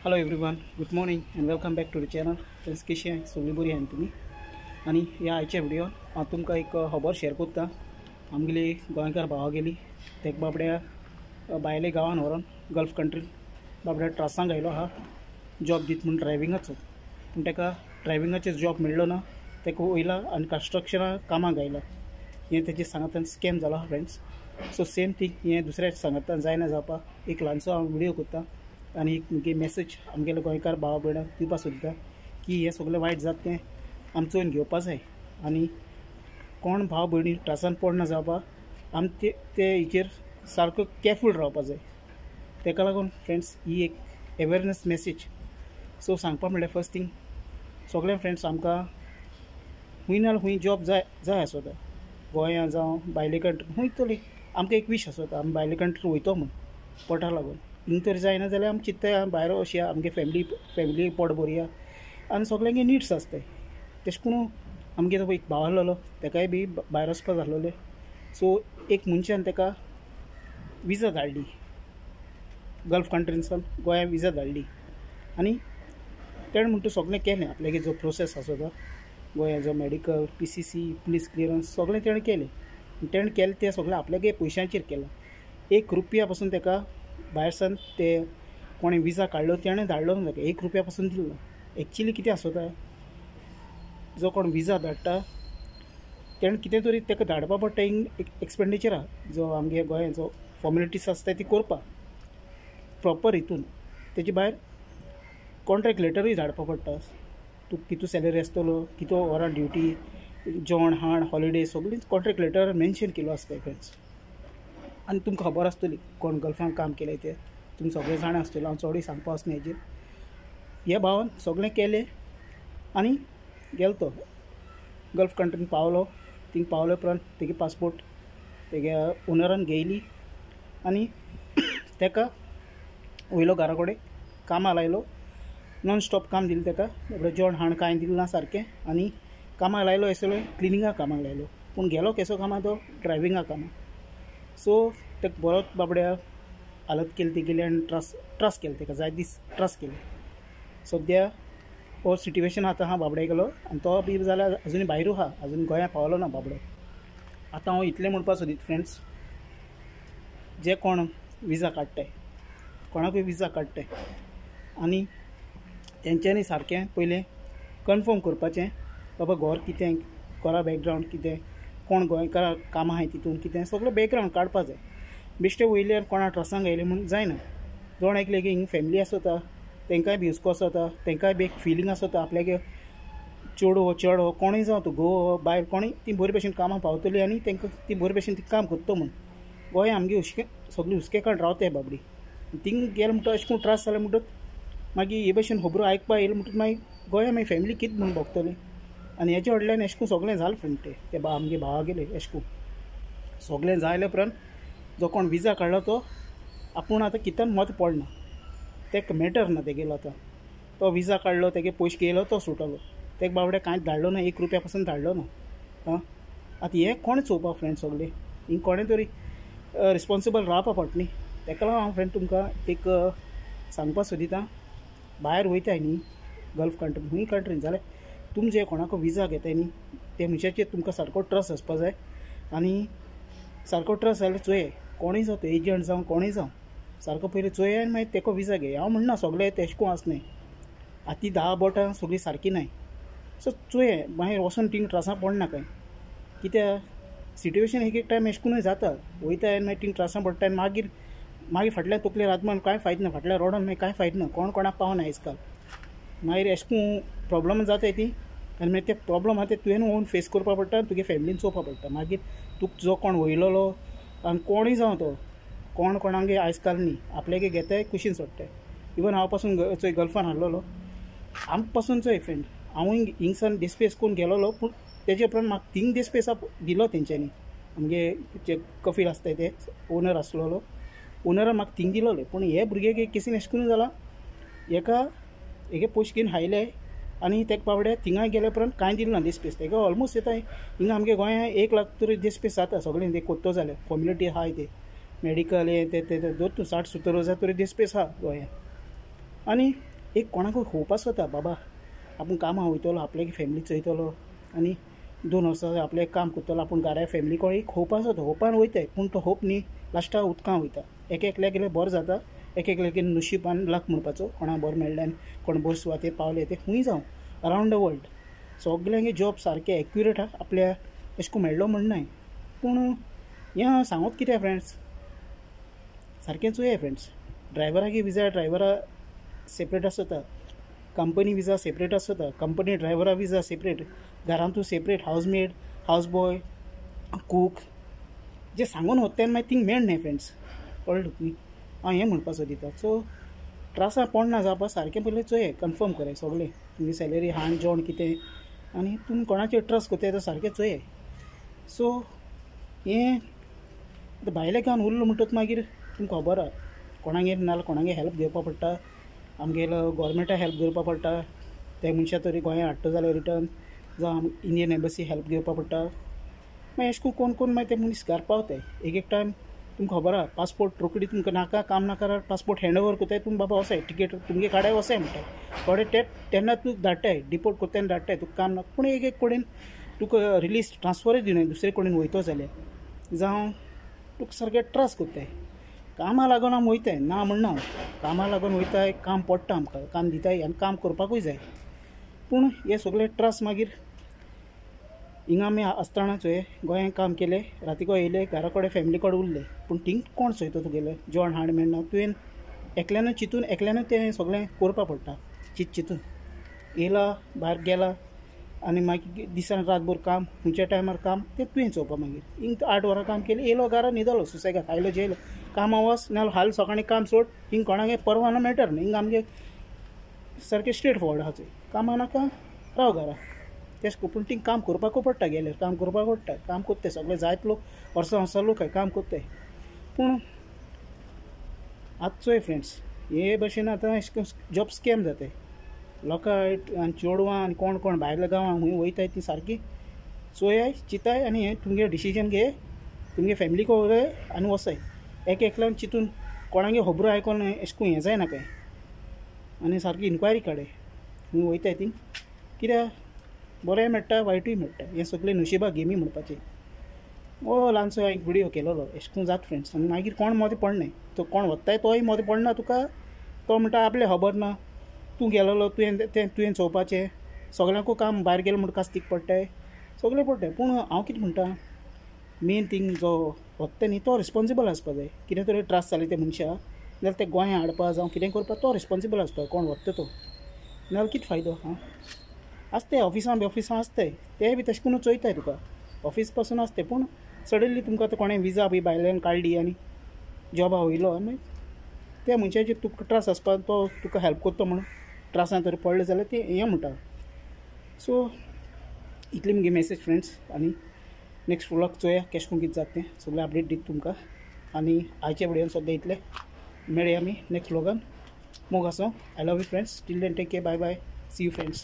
Hello everyone, good morning and welcome back to the channel. Friends, कशी सगळी बरी आहात तुमी? आनी ह्या आयच्या व्हिडिओन हांव तुमकां एक खबर शेअर करता. आमगेली गोंयकार भावा गेली तेका बाबड्या भायले गांवान व्हरोन गल्फ कंट्रीन बाबड्या ट्रासांक आयलो आहा जॉब दीत म्हूण ड्रायव्हिंगाचो, पूण ताका ड्रायव्हिंगाचेर जॉब मेळ्ळो ना. ताका वयला आनी कन्स्ट्रक्शना कामाक आयला. हें तेजे सांगातान स्कॅम जालो आहा फ्रेंड्स. सो सेम थींग हें दुसऱ्या सांगातान जायना जावपाक एक ल्हानसो हांव व्हिडियो करता आनी एक मुगे मॅसेज आमगेले गोंयकार भावा भयणांक दिवपाक सोदता की हें सगळें वायट जाता तें आमी चोवन घेवपा जाय आनी कोण भाव भयणी त्रासान पडना जावपाक आमी ते ते हेचेर सारको केअरफूल रावपा जाय. ताका लागून फ्रेंड्स ही एक अवेरनेस मॅसेज. सो सांगपा म्हणल्यार फर्स्ट थींग सगळे फ्रेंड्स आमकां खूंय ना खूंय जॉब जाय जाय आसता, गोंया जावं भायले कंट्री खूंय तरी आमकां एक वीश आसता आमी भायले कंट्री वयतो म्हूण पोटा लागून. हिंग तर जायना जाल्यार आमी चिंत्ताय भायर वचया, आमगे फॅमिली फॅमिली पोट भरया आनी सगल्यांगे निड्स आसताय. तशें करून आमगे तो एक भाव आसलेलो ताकाय बी भायर वचपा जाल्लोलें. सो एक मनशान ताका विजा धाडली गल्फ कंट्रीनसान गोंया विजा धाडली आनी तेणें म्हणटा सगळें केलें आपल्यागे जो प्रोसेस आसता गोंया जो medical PCC police clearance सगळें तेणें केलें. तेणें केलें तें सगळें आपल्यागे पयशांचेर केलां. एक रुपया पासून ताका भायर सान ते कोणें विजा काडलो तेणें धाडलो ना ताका, एक रुपया पासून दिलो. एक्चुली कितें आसता जो कोण विजा धाडटा तेणें कितें तरी ताका धाडपा पडटा एक एक्सपेंडिचर आहा जो आमगे गोंयाचो फॉर्मेलिटीज आसता ती करपाक प्रोपर हितून. तेजे भायर कॉन्ट्रॅक्ट लेटरूय धाडपा पडटा, तूं कितू सॅलरी आसतलो, कितू वरां ड्युटी, जेवण हाण हॉलिडे सगळीं कॉन्ट्रॅक्ट लेटर मेन्शन केलो आसता फ्रेंड्स. आनी तुमकां खबर आसतली कोण गल्फान काम केलें तें तुमी सगळें जाणां आसतलें, हांव चडूय सांगपा वचना हेजेर. ह्या भावान सगळें केलें आनी गेलो तो गल्फ कंट्रीन पावलो. थिंग पावले उपरांत तेगे पासपोर्ट तेगे ओनरान घेयली आनी ताका वयलो घरा कडेन कामाक लायलो. नॉन स्टॉप काम दिलें ताका, जेवण हाण कांय दिलें ना सारकें आनी कामाक लायलो आसलो क्लिनिंगा कामाक लायलो, पूण गेलो केसो कामाक तो ड्रायव्हिंगा कामाक. सो ताका बरोच बाबड्या हालत केली तेगेली आनी ट्रस ट्रस केले ताका जाय दीस ट्रस केले. सद्या हो सिट्युएशन आतां आहा बाबड्या गेलो आनी तो बी जाल्यार अजून भायरू आहा, अजून गोंया पावलो ना बाबडो. आतां हांव इतलें म्हणपाक सोदीत फ्रेंड्स, जे कोण विजा काडटाय कोणाकूय विजा काडटाय आनी तेंच्यांनी सारकें पयलें कन्फर्म करपाचें बाबा घर कितें, घरा बॅकग्रावंड कितें, कोण गोंयकारा कामां आहाय तितून कितें सगळें बॅकग्रावंड काडपा जाय. बेश्टे वयले आनी कोणा ट्रसांक आयलें म्हूण जायना. जण एकले हिंग फॅमिली आसता तेंकांय बी हुस्को आसता, तेंकांय बी एक फिलींग आसता आपल्यागे चेडो हो चेडो कोणूय जावं तो घोव हो बायल कोणूय ती बरे भशेन कामां पावतली आनी तेंकां ती बरे भशेन ती काम करता म्हूण. गोंया आमगे हुस्के सगळी हुस्के काड रावताय बाबडी, थिंग गेले म्हणटा अशें करून त्रास जाले म्हणटच मागीर हे भशेन खबरो आयकपा येयलें म्हणटच मागीर गोंया मागीर फॅमिली कितें म्हूण भोगतली. आनी हेच्या व्हडल्यान अशें करून सगळें जालें फ्रेंड ते ते आमगे भावा गेले अशें करून सगळें जायले उपरांत जो कोण विजा काडलो तो आपूण आतां कित्यान मत पडना, तेका मॅटर ना तेगेलो. आतां तो विजा काडलो तेगे पयशे गेलो तो सुटलो, तेका बाबड्या कांयच धाडलो ना, एक रुपया पासून धाडलो ना. आं आतां हें कोणें चोवपा फ्रेंड सगळें हिंग कोणें तरी रिस्पोन्सिबल रावपा पडटा न्ही. तेका लागून हांव फ्रेंड तुमकां एक सांगपा सोदिता, भायर वयताय न्ही गल्फ कंट्री खूंय कंट्रीन जाल्यार तुमी जे कोणाक विजा घेताय न्ही ते मनशाचेर तुमकां सारको ट्रस्ट आसपा जाय आनी सारको ट्रस्ट जाल्यार चोय कोणूय जावं तो एजंट जावं कोणूय जावं सारको पयलीं चोय आनी मागीर तेका विजा घे. हांव म्हणना सगळें तेशें करून आसनाय, आतां ती 10 बोटां सगळीं सारकी नाय. सो चोय मागीर वचोन थिंग ट्रासां पडना कांय, कित्याक सिट्युएशन एक एक टायम अशें करूनय जाता वयता आनी मागीर थिंग ट्रासां पडटा आनी मागीर मागीर फाटल्यान तकलेर हात मारून कांय फायदो ना, फाटल्यान रडोन मागीर कांय फायदो ना, कोण कोणाक पावना आयज काल. मागीर अशें करून प्रोब्लम जाताय ती आनी मागीर ते प्रोब्लम आहा ते तुवें ओन फेस करपा पडटा, तुगे फॅमिलीन चोवपा पडटा. मागीर तुका जो कोण वयलेलो आनी कोणूय जावं तो कोण कोणागे आयज काल न्ही आपल्यागे घेताय कुशीन सोडटाय. इवन हांव पासून चोय गल्फान हाडलेलो आमकां पासून चोय फ्रेंड, हांवूय हिंगसान डिस्पेस करून गेलोलो, पूण तेजे उपरांत म्हाका थिंग डिस्पेस दिलो तेंच्यांनी. आमगे जे कफील आसताय ते ओनर आसलेलो ओनरान म्हाका थिंग दिलोले, पूण हे भुरगे केसीन अशें करून जाला एका हेगे पयशे घेवन हायले आनी तेका बाबड्या थिंगा गेल्या उपरांत कांय दिलें ना डिस्पेस. तेका ऑलमोस्ट येता हिंगा आमगे गोंया 1 लाख तरी डिस्पेस जाता सगळें ते कोत्तो जाल्यार फॉर्मेलिटी आहाय ते मेडिकल हें ते धर तूं 60-70 हजार तरी डिस्पेस आहा गोंया. आनी एक कोणाकूय होप आसता बाबा आपूण कामां वयतलो, आपल्यागे फॅमिली चोयतलो आनी 2 वर्सां आपलें काम करतलो, आपूण घरा फॅमिली कडेन एक होप आसता, होपान वयताय. पूण तो होप न्ही लास्टाक उदकां वयता. एक एकल्याक गेल्यार बरें जाता, एक एकल्याक नशीब आनी लक म्हणपाचो, कोणा बरें मेळ्ळें आनी कोण बरे सुवातेर पावले ते खूंय जावं अरावंड the world सगल्यांगे जॉब सारकें एक्युरेट आहा आपल्या अशें करून मेळ्ळो म्हण नाय. पूण हें हांव सांगत कितें फ्रेंड्स, सारकें चोया फ्रेंड्स, ड्रायव्हरागे विजा ड्रायव्हरा सेपरेट आसता, कंपनी विजा सेपरेट आसता, कंपनी ड्रायव्हरा विजा सेपरेट, घरांतू separate, housemaid, house boy, cook जे सांगून वता तेन्ना मागीर थिंग मेळनाय फ्रेंड्स, कळ्ळें तुका हांव हें म्हणपाक सोदिता. सो त्रासा पडना जावपा सारकें पयलीं चोय, कन्फर्म कराय सगळें तुमगे सॅलरी हाण जेवण कितें आनी तुमी कोणाचेर ट्रस्ट करताय तो सारकें चोय. सो हें आतां भायल्या गांवान उरलो म्हणटकच मागीर तुमकां खबर आहा कोणागेर नाजाल्यार कोणागेर हेल्प घेवपा पडटा, आमगेलो गोवोरमेंटा हेल्प घेवपा पडटा, ते मनशां तरी गोंया हाडटा जाल्यार रिटर्न जावं इंडियन एम्बसी हेल्प घेवपा पडटा. मागीर अशें करून कोण कोण मागीर ते मनीस घरा पावताय. एक एक टायम तुमकां खबर आहा पासपोर्ट रोखडी तुमकां नाका, काम नाका, पासपोर्ट हँड ओवर करताय, तुमी बाबा वसाय टिकेट तुमगे काडाय वसाय म्हणटाय, थोडे ते तेन्ना तुका धाडटाय, डिपोर्ट करता तेन्ना धाडटाय तुका काम नाका. पूण एक एक कडेन तुका रिलीज ट्रान्सफरूय दिनाय दुसरे कडेन वयतो जाल्यार, जावं तुका सारकें ट्रस्ट करताय. कामां लागून आमी वयताय ना म्हणना, कामां लागून वयताय, काम पडटा आमकां, काम दिताय आनी काम करपाकूय जाय. पूण हे सगळे ट्रस्ट मागीर हिंगा आमी आसतना चोय गोंयांत काम केलें, रातीको येयले घरा कडेन फॅमिली कडेन उरले, पूण थिंग कोण चोयता तुगेलें जेवण हाड मेळना, तुवें एकल्यानूच चिंतून एकल्यानूच तें सगळें करपा पडटा, चिंत चिंतून येयला भायर गेला आनी मागीर दिसान रातभर काम, खंयच्या टायमार काम तें तुवें चोवपा. मागीर हिंग 8 वरां काम केलें, येयलो घरा न्हिदलो सुसेगाद, आयलो जेयलो, कामां वच नाजाल्यार हाल सकाळीं काम सोड, हिंग कोणागे परवानो मॅटर न्ही, हिंग आमगे सारकें स्ट्रेट फॉरवर्ड आहा चोय, कामां नाका राव घरा तेश. पूण थिंग काम करपाकूय पडटा, गेल्यार काम करपाक पडटा, काम करताय सगळे जायत लोक, वर्सां वर्सां लोक काम करताय. पूण आतां चोय फ्रेंड्स हे भशेन आतां अशें करून जॉब स्कॅम जाताय लोकां आनी चेडवां आनी कोण कोण भायल्या गांवांक खूंय वयताय ती सारकी चोयाय चिंताय आनी हें तुमगे डिसिजन घे, तुमगे फॅमिलीक व्हराय आनी वसाय. एक एकल्यान चिंतून कोणागे खबरो आयकोन अशें करून हें जायना कांय, आनी सारकी इन्क्वायरी काडाय खूंय वयताय ती, कित्याक बरेंय मेळटा वायटूय मेळटा, हें सगळें नशिबा गेमी म्हणपाचें. हो ल्हानसो एक विडियो केलोलो अशें करून जाता फ्रेंड्स. आनी मागीर कोण मोदें पडनाय, तो कोण वताय तोय मोदें पडना तुका, तो म्हणटा आपलें खबर ना, तूं गेलोलो तुवें तें तुवें चोवपाचें, सगळ्यांकूय काम भायर गेलें म्हण कास्तीक पडटाय, सगळें पडटाय. पूण हांव कितें म्हणटा, मेन थींग जो वता न्ही तो रिस्पोन्सिबल आसपा जाय, कितें तरी त्रास जाले ते मनशाक जाल्यार ते गोंया हाडपा जावं कितें करपा तो रिस्पोन्सिबल आसपा, कोण वता तो, नाजाल्यार कितें फायदो. आं आसताय ऑफिसां बी ऑफिसां आसताय ते बी तशें करून चोयताय तुका, ऑफीस पासून आसताय. पूण सडनली तुमकां आतां कोणें विजा बी भायल्यान काडली आनी जॉबा वयलो आनी त्या मनशाचेर तुका ट्रस्ट आसपा, तो तुका हेल्प करता म्हणून त्रासान तरी पडलें जाल्यार ते हें म्हणटा. सो इतली मुगे मॅसेज फ्रेंड्स, आनी नेक्स्ट व्लॉग चोया केश करून कितें जाता तें सगळें अपडेट दिता तुमकां. आनी आयच्या विडियोन सद्या इतलें, मेळया आमी नेक्स्ट व्लॉगान. मोग आसो, I love you friends, till then take care, bye bye, see you friends.